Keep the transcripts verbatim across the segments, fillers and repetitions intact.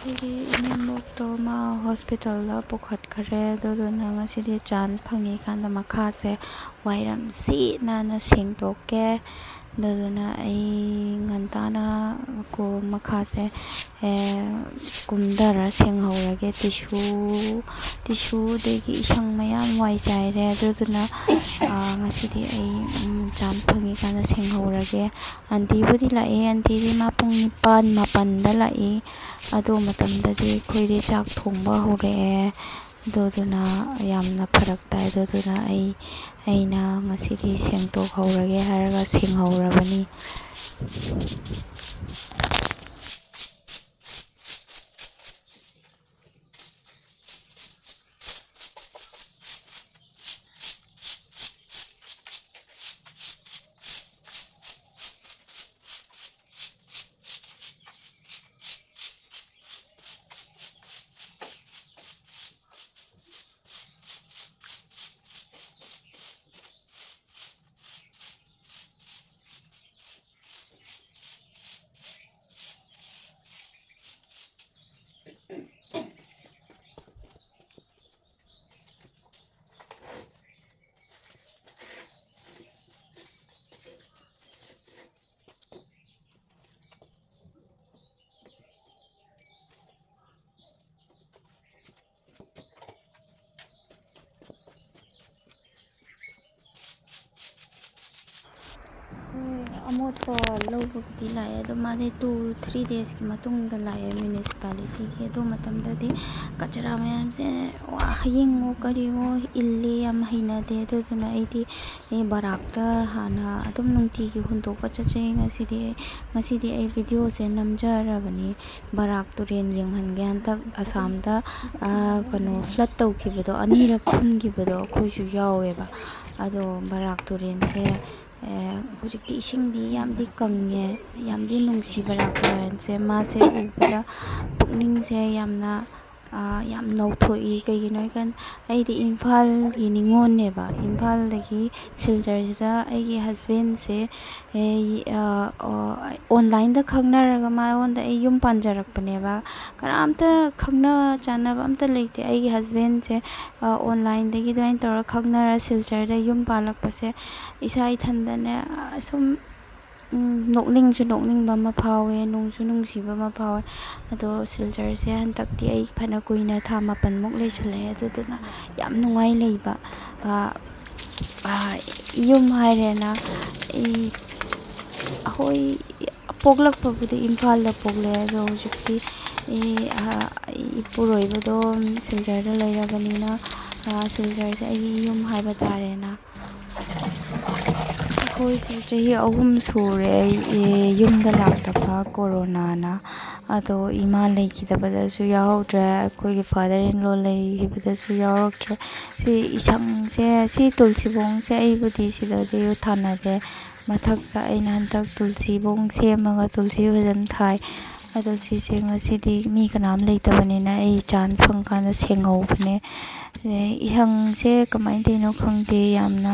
ꯑꯩꯒꯤ ꯏꯅꯦꯝꯕꯣꯛꯇꯣ ꯃꯥ ꯍꯣꯁꯄꯤꯇꯥꯜꯗ ꯄꯨꯈꯠꯈ꯭ꯔꯦ꯫ ꯑꯗꯨꯗꯨꯅ ꯉꯁꯤꯗꯤ ꯆꯥꯟꯁ ꯐꯪꯉꯤꯀꯥꯟꯗ ꯃꯈꯥꯁꯦ ꯋꯥꯏꯔꯝ ꯁꯤꯠ ꯅꯥꯟꯅ ꯁꯦꯡꯗꯣꯛꯀꯦ꯫ ꯑꯗꯨꯗꯨꯅ ꯑꯩ ꯉꯟꯇꯥꯅ ꯀꯣ-, ꯃꯈꯥꯁꯦ, ꯑꯦ, ꯀꯨꯝꯊꯔ ꯁꯦꯡꯍꯧꯔꯒꯦ꯫ ꯇꯤꯁꯨ, ꯇꯤꯁꯨꯗꯒꯤ ꯏꯁꯪ ꯃꯌꯥꯝ ꯋꯥꯏ ꯆꯥꯏꯔꯦ꯫ ꯑꯗꯨꯗꯨꯅ, ꯑꯥ, ꯉꯁꯤꯗꯤ ꯑꯩ, ꯎꯝ, ꯆꯥꯟꯁ ꯐꯪꯉꯤꯀꯥꯟꯗ ꯁꯦꯡꯍꯧꯔꯒꯦ꯫ ꯑꯟꯇꯤꯕꯨꯗꯤ ꯂꯥꯛꯑꯦ꯫ ꯑꯟꯇꯤꯗꯤ ꯃꯥ ꯄꯨꯡ ꯅꯤꯄꯥꯟ, ꯃꯥꯄꯟꯗ ꯂꯥꯛꯏ꯫ ꯑꯗꯨ ꯃꯇꯝꯗꯗꯤ ꯑꯩꯈꯣꯏꯗꯤ ꯆꯥꯛ ꯊꯣꯡꯕ ꯍꯧꯔꯛꯑꯦ꯫ ꯑꯗꯨꯗꯨꯅ ꯌꯥꯝꯅ ꯐꯔꯛ ꯇꯥꯏ꯫ ꯑꯗꯨꯗꯨꯅ ꯑꯩ, ꯑꯩꯅ ꯉꯁꯤꯗꯤ ꯁꯦꯡꯗꯣꯛꯍꯧꯔꯒꯦ ꯍꯥꯏꯔꯒ ꯁꯦꯡꯍꯧꯔꯕꯅꯤ꯫ ꯍꯣꯏ, ꯑꯃꯣꯠꯄ ꯂꯧꯕꯕꯨꯗꯤ ꯂꯥꯛꯑꯦ, ꯑꯗꯣ ꯃꯥꯗꯤ two three days ꯀꯤ ꯃꯇꯨꯡꯗ ꯂꯥꯛꯑꯦ municipality ꯒꯤ꯫ ꯑꯗꯨ ꯃꯇꯝꯗꯗꯤ ꯀꯆꯔꯥ ꯃꯌꯥꯝꯁꯦ, ꯋꯥ, ꯍꯌꯤꯡꯉꯣ ꯀꯔꯤꯉꯣ ꯏꯜꯂꯦ, ꯌꯥꯝ ꯍꯩꯅꯗꯦ꯫ ꯑꯗꯨꯗꯨꯅ ꯑꯩꯗꯤ ꯑꯩ ꯕꯔꯥꯛꯇ ꯍꯥꯟꯅ ꯑꯗꯨꯝ ꯅꯨꯡꯇꯤꯒꯤ ꯍꯨꯟꯗꯣꯛꯄ ꯆꯠꯆꯩ꯫ ꯉꯁꯤꯗꯤ, ꯉꯁꯤꯗꯤ ꯑꯩ video ꯁꯦ ꯅꯝꯖꯔꯕꯅꯤ꯫ ꯕꯔꯥꯛ ꯇꯨꯔꯦꯜ ꯌꯦꯡꯍꯟꯒꯦ꯫ ꯍꯟꯗꯛ ꯑꯁꯥꯝꯗ, ꯑ, ꯀꯩꯅꯣ, flood ꯇꯧꯈꯤꯕꯗꯣ, ꯑꯅꯤꯔꯛ ꯊꯨꯝꯈꯤꯕꯗꯣ ꯑꯩꯈꯣꯏꯁꯨ ꯌꯥꯎꯋꯦꯕ꯫ ꯑꯗꯣ ꯕꯔꯥꯛ ꯇꯨꯔꯦꯜꯁꯦ, ꯑꯦ, ꯍꯧꯖꯤꯛꯇꯤ ꯏꯁꯤꯡꯗꯤ ꯌꯥꯝꯗꯤ ꯀꯪꯉꯦ, ꯌꯥꯝꯗꯤ ꯅꯨꯡꯁꯤ ꯕꯔꯥꯛ ꯇꯨꯔꯦꯜꯁꯦ꯫ ꯃꯥꯁꯦ ꯎꯕꯗ ꯄꯨꯛꯅꯤꯡꯁꯦ ꯌꯥꯝꯅ ꯌꯥꯝ ꯅꯧꯊꯣꯛꯏ꯫ ꯀꯩꯒꯤꯅꯣ ꯍꯥꯏꯀꯥꯟꯗ, ꯑꯩꯗꯤ ꯏꯝꯐꯥꯜꯒꯤ ꯅꯤꯉꯣꯜꯅꯦꯕ꯫ ꯏꯝꯐꯥꯜꯗꯒꯤ ꯁꯤꯜꯆꯔꯁꯤꯗ ꯑꯩꯒꯤ ꯍꯁꯕꯦꯟꯁꯦ ꯑꯣꯟꯂꯥꯏꯟꯗ ꯈꯪꯅꯔꯒ ꯃꯉꯣꯟꯗ ꯑꯩ ꯌꯨꯝ ꯄꯥꯟꯖꯔꯛꯄꯅꯦꯕ꯫ ꯀꯅꯥꯝꯇ ꯈꯪꯅ ꯆꯥꯟꯅꯕ ꯑꯝꯇ ꯂꯩꯇꯦ꯫ ꯑꯩꯒꯤ ꯍꯁꯕꯦꯟꯁꯦ ꯑꯣꯟꯂꯥꯏꯟꯗꯒꯤ ꯑꯗꯨꯃꯥꯏꯅ ꯇꯧꯔꯒ ꯈꯪꯅꯔ ꯁꯤꯜꯆꯔꯗ ꯌꯨꯝ ꯄꯥꯜꯂꯛꯄꯁꯦ ꯏꯁꯥ ꯏꯊꯟꯗꯅꯦ ꯁꯨꯝ ꯅꯣꯛꯅꯤꯡꯁꯨ ꯅꯣꯛꯅꯤꯡꯕ ꯑꯃ ꯐꯥꯎꯋꯦ, ꯅꯨꯡꯁꯨ ꯅꯨꯡꯁꯤꯕ ꯑꯃ ꯐꯥꯎꯋꯦ꯫ ꯑꯗꯣ ꯁꯤꯜꯆꯔꯁꯦ ꯍꯟꯗꯛꯇꯤ ꯑꯩ ꯐꯅ ꯀꯨꯏꯅ, ꯊꯥ ꯃꯥꯄꯟꯃꯨꯛ ꯂꯩꯁꯜꯂꯛꯑꯦ꯫ ꯑꯗꯨꯗꯨꯅ ꯌꯥꯝ ꯅꯨꯡꯉꯥꯏ ꯂꯩꯕ꯫ ꯌꯨꯝ ꯍꯥꯏꯔꯦꯅ ꯑꯩ, ꯑꯩꯈꯣꯏ ꯄꯣꯛꯂꯛꯄꯕꯨꯗꯤ ꯏꯝꯐꯥꯜꯗ ꯄꯣꯛꯂꯦ, ꯑꯗꯣ ꯍꯧꯖꯤꯛꯇꯤ ꯑꯩ, ꯑꯩ ꯏꯄꯨꯔꯣꯏꯕꯗꯣ ꯁꯤꯜꯆꯔꯗ ꯂꯩꯔꯕꯅꯤꯅ, ꯁꯤꯜꯆꯔꯁꯦ ꯑꯩꯒꯤ ꯌꯨꯝ ꯍꯥꯏꯕ ꯇꯥꯔꯦꯅ꯫ ꯑꯩꯈꯣꯏꯁꯦ ꯆꯍꯤ ꯑꯍꯨꯝ ꯁꯨꯔꯦ ꯑꯩ, ꯑꯦ, ꯌꯨꯝꯗ ꯂꯥꯛꯇꯕ, ꯀꯣꯔꯣꯅꯥꯅ꯫ ꯑꯗꯣ ꯏꯃꯥ ꯂꯩꯈꯤꯗꯕꯗꯁꯨ ꯌꯥꯎꯍꯧꯗ꯭ꯔꯦ, ꯑꯩꯈꯣꯏꯒꯤ ꯐꯥꯗꯔ ꯏꯟ ꯂꯣ ꯂꯩꯈꯤꯕꯗꯁꯨ ꯌꯥꯎꯔꯛꯇ꯭ꯔꯦ꯫ ꯁꯤ ꯏꯁꯪꯁꯦ, ꯁꯤ ꯇꯨꯜꯁꯤꯕꯣꯡꯁꯦ ꯑꯩꯕꯨꯗꯤ ꯁꯤꯗꯗꯤ ꯊꯥꯅꯗꯦ꯫ ꯃꯊꯛꯇ ꯑꯩꯅ ꯍꯟꯗꯛ ꯇꯨꯜꯁꯤꯕꯣꯡ ꯁꯦꯝꯃꯒ ꯇꯨꯜꯁꯤ ꯐꯖꯅ ꯊꯥꯏ꯫ ꯑꯗꯣ ꯁꯤꯁꯦ ꯉꯁꯤꯗꯤ ꯃꯤ ꯀꯅꯥꯝ ꯂꯩꯇꯕꯅꯤꯅ ꯑꯩ ꯆꯥꯟꯁ ꯐꯪꯀꯥꯟꯗ ꯁꯦꯡꯍꯧꯕꯅꯦ꯫ ꯑꯗꯩ ꯏꯁꯪꯁꯦ ꯀꯃꯥꯏꯅ ꯇꯧꯔꯤꯅꯣ ꯈꯪꯗꯦ, ꯌꯥꯝꯅ,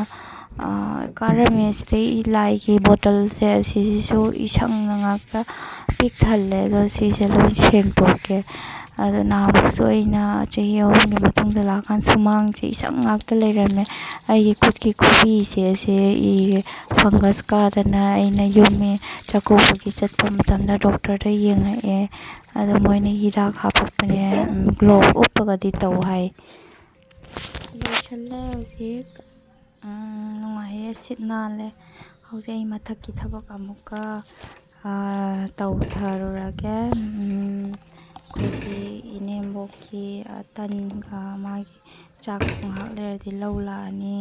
ꯑꯥ, ꯀꯥꯔꯝꯃꯦ꯫ ꯁꯤꯗꯩ ꯂꯥꯏꯒꯤ ꯕꯣꯇꯜꯁꯦ ꯑꯁꯤꯁꯤꯁꯨ ꯏꯁꯪꯅ ꯉꯥꯛꯇ ꯄꯤꯛ ꯊꯜꯂꯦ꯫ ꯑꯗꯣ ꯁꯤꯁꯦ ꯂꯣꯏ ꯁꯦꯡꯗꯣꯛꯀꯦ꯫ ꯑꯗꯣ ꯅꯍꯥꯟꯃꯨꯛꯁꯨ ꯑꯩꯅ ꯆꯍꯤ ꯑꯍꯨꯝꯒꯤ ꯃꯇꯨꯡꯗ ꯂꯥꯛꯀꯥꯟꯗ ꯁꯨꯃꯥꯡꯁꯦ ꯏꯁꯪ ꯉꯥꯛꯇ ꯂꯩꯔꯝꯃꯦ꯫ ꯑꯩꯒꯤ ꯈꯨꯠꯀꯤ ꯈꯨꯕꯤꯁꯦ ꯑꯁꯤ ꯏ ꯐꯪꯒꯁ ꯀꯥꯗꯅ ꯑꯩꯅ ꯌꯨꯝꯃꯤ ꯆꯥꯛꯀꯧꯕꯒꯤ ꯆꯠꯄ ꯃꯇꯝꯗ ꯗꯣꯛꯇꯔꯗ ꯌꯦꯡꯉꯛꯑꯦ꯫ ꯑꯗꯣ ꯃꯣꯏꯅ ꯍꯤꯗꯥꯛ ꯍꯥꯞꯄꯛꯄꯅꯦ, ꯎꯝ, ꯒ꯭ꯂꯣꯞ ꯎꯞꯄꯒꯗꯤ ꯇꯧ ꯍꯥꯏ꯫ ꯂꯣꯏꯁꯜꯂꯦ ꯍꯧꯖꯤꯛ꯫ ꯎꯝ, ꯅꯨꯡꯉꯥꯏꯌꯦ, ꯁꯤꯠ ꯅꯥꯜꯂꯦ꯫ ꯍꯧꯖꯤꯛ ꯑꯩ ꯃꯊꯛꯀꯤ ꯊꯕꯛ ꯑꯃꯨꯛꯀ, ꯑꯥ, ꯇꯧꯊꯔꯨꯔꯒꯦ꯫ ꯎꯝ, ꯑꯩꯈꯣꯏꯒꯤ ꯏꯅꯦꯝꯕꯣꯛꯀꯤ, ꯑꯥ, ꯇꯟꯒ ꯃꯥꯒꯤ ꯆꯥꯛ ꯉꯥꯏꯍꯥꯛ ꯂꯩꯔꯗꯤ ꯂꯧ ꯂꯥꯛꯑꯅꯤ꯫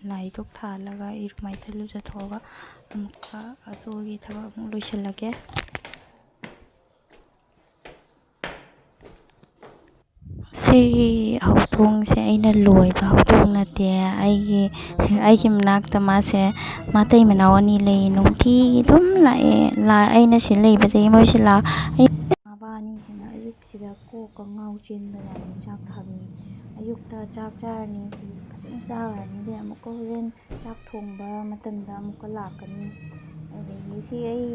ꯂꯥꯏ ꯙꯨꯛ ꯊꯥꯜꯂꯒ ꯏꯔꯨ ꯃꯥꯏꯊ ꯂꯨꯖꯊꯣꯛꯑꯒ ꯑꯃꯨꯛꯀ ꯑꯗꯨꯒꯤ ꯊꯕꯛ ꯑꯃꯨꯛ ꯂꯣꯏꯁꯤꯜꯂꯒꯦ꯫ ꯁꯤꯒꯤ ꯍꯧꯗꯣꯡꯁꯦ ꯑꯩꯅ ꯂꯣꯏꯕ ꯍꯧꯗꯣꯡ ꯅꯠꯇꯦ꯫ ꯑꯩꯒꯤ, ꯑꯩꯒꯤ ꯃꯅꯥꯛꯇ ꯃꯥꯁꯦ ꯃꯇꯩ ꯃꯅꯥꯎ ꯑꯅꯤ ꯂꯩ꯫ ꯅꯨꯡꯇꯤꯒꯤ ꯑꯗꯨꯝ ꯂꯥꯛꯑꯦ꯫ ꯂꯥ-, ꯑꯩꯅ ꯁꯤ ꯂꯩꯕꯗꯒꯤ ꯃꯣꯏꯁꯦ ꯂꯥ-, ꯑꯩ-, ꯃꯕꯥꯅꯤꯁꯤꯅ ꯑꯩꯒꯤ ꯁꯤꯗ ꯀꯣꯛꯀ ꯉꯥꯎ ꯆꯦꯟꯕ ꯌꯥꯅꯤ꯫ ꯆꯥꯛ ꯊꯥꯕꯤ꯫ ꯑꯌꯨꯛꯇ ꯆꯥꯛ ꯆꯥꯔꯅꯤ, ꯁꯤ ꯐꯖꯅ ꯆꯥꯈ꯭ꯔꯅꯤ꯫ ꯑꯗꯩ ꯑꯃꯨꯛꯀ ꯍꯣꯔꯦꯟ ꯆꯥꯛ ꯊꯣꯡꯕ ꯃꯇꯝꯗ ꯑꯃꯨꯛꯀ ꯂꯥꯛꯀꯅꯤ꯫ ꯑꯗꯒꯤ ꯁꯤ ꯑꯩ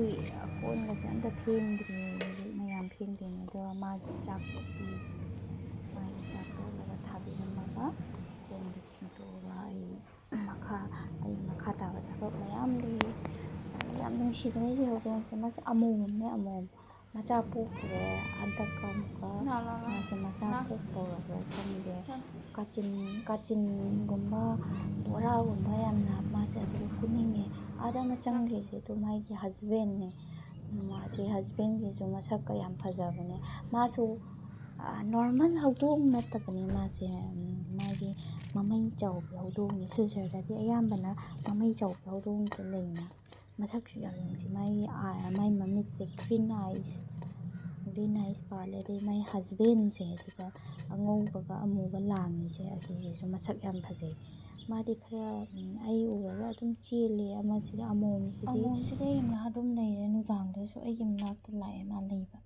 ꯀꯣꯟꯒꯁꯦ ꯑꯝꯇ ꯐꯦꯡꯗ꯭ꯔꯤꯌꯦ, ꯍꯧꯖꯤꯛ ꯃꯌꯥꯝ ꯐꯦꯡꯗꯣꯏꯅꯦ꯫ ꯑꯗꯣ ꯃꯥꯒꯤ ꯆꯥꯛ ꯇꯣꯛꯄꯤ, ꯃꯥꯒꯤ ꯆꯥꯛ ꯇꯣꯛꯂꯒ ꯊꯥꯕꯤꯔꯝꯃꯒ ꯀꯣꯟꯗꯣ ꯐꯦꯡꯗꯣꯛꯑꯒ ꯑꯩ ꯃꯈꯥ, ꯑꯩ ꯃꯈꯥ ꯇꯥꯕ ꯊꯕꯛ ꯃꯌꯥꯝ ꯂꯩ꯫ ꯌꯥꯝ ꯅꯨꯡꯁꯤꯕꯅꯦ ꯁꯤ ꯍꯧꯗꯣꯡꯁꯦ꯫ ꯃꯥꯁꯦ ꯑꯃꯣꯝꯅꯦ, ꯑꯃꯣꯝ꯫ ꯃꯆꯥ ꯄꯣꯛꯇ꯭ꯔꯦ꯫ ꯍꯟꯗꯛꯀ ꯑꯃꯨꯛꯀ ꯃꯥꯁꯦ ꯃꯆꯥ ꯄꯣꯛꯇꯧꯔꯕ꯭ꯔꯥ ꯈꯪꯗꯦ꯫ ꯀꯥꯆꯤꯟ, ꯀꯥꯆꯤꯟꯒꯨꯝꯕ, ꯕꯣꯔꯥꯒꯨꯝꯕ ꯌꯥꯝꯅ ꯃꯥꯁꯦ ꯑꯗꯨ ꯐꯨꯅꯤꯡꯉꯦ꯫ ꯑꯥꯗ ꯑꯃ ꯆꯪꯈ꯭ꯔꯤꯁꯦ ꯑꯗꯨ ꯃꯥꯒꯤ ꯍꯁꯕꯦꯟꯅꯦ꯫ ꯃꯥꯁꯦ, ꯍꯁꯕꯦꯟꯁꯤꯁꯨ ꯃꯁꯛꯀ ꯌꯥꯝ ꯐꯖꯕꯅꯦ꯫ ꯃꯥꯁꯨ, ꯑ, ꯅꯣꯔꯃꯦꯜ ꯍꯧꯗꯣꯡ ꯅꯠꯇꯕꯅꯦ ꯃꯥꯁꯦ꯫ ꯎꯝ, ꯃꯥꯒꯤ ꯃꯃꯩ ꯆꯥꯎꯕꯤ ꯍꯧꯗꯣꯡꯅꯦ꯫ ꯁꯤꯜꯆꯔꯗꯗꯤ ꯑꯌꯥꯝꯕꯅ ꯃꯃꯩ ꯆꯥꯎꯕꯤ ꯍꯧꯗꯣꯡꯁꯦ ꯂꯩꯅ꯫ ꯃꯁꯛꯁꯨ ꯌꯥꯝ ꯅꯨꯡꯁꯤ꯫ ꯃꯥꯒꯤ, ꯑ, ꯃꯥꯒꯤ ꯃꯃꯤꯠꯁꯦ green eyes, green eyes ꯄꯥꯜꯂꯦ꯫ ꯑꯗꯩ ꯃꯥꯒꯤ ꯍꯁꯕꯦꯟꯁꯦ, ꯑꯗꯨꯒ ꯑꯉꯧꯕꯒ ꯑꯃꯨꯕ ꯂꯥꯡꯉꯤꯁꯦ, ꯑꯁꯤꯁꯤꯁꯨ ꯃꯁꯛ ꯌꯥꯝ ꯐꯖꯩ꯫ ꯃꯥꯗꯤ ꯈꯔ, ꯎꯝ, ꯑꯩ ꯎꯔꯒ ꯑꯗꯨꯝ ꯆꯦꯜꯂꯦ꯫ ꯑꯃꯁꯤꯗ, ꯑꯃꯣꯝꯁꯤꯗꯤ, ꯑꯃꯣꯝꯁꯤꯗꯤ ꯑꯩ ꯃꯅꯥꯛ ꯑꯗꯨꯝ ꯂꯩꯔꯦ꯫ ꯅꯨꯡꯗꯥꯡꯗꯁꯨ ꯑꯩꯒꯤ ꯃꯅꯥꯛꯇ ꯂꯥꯛꯑꯦ ꯃꯥ ꯂꯩꯕ꯫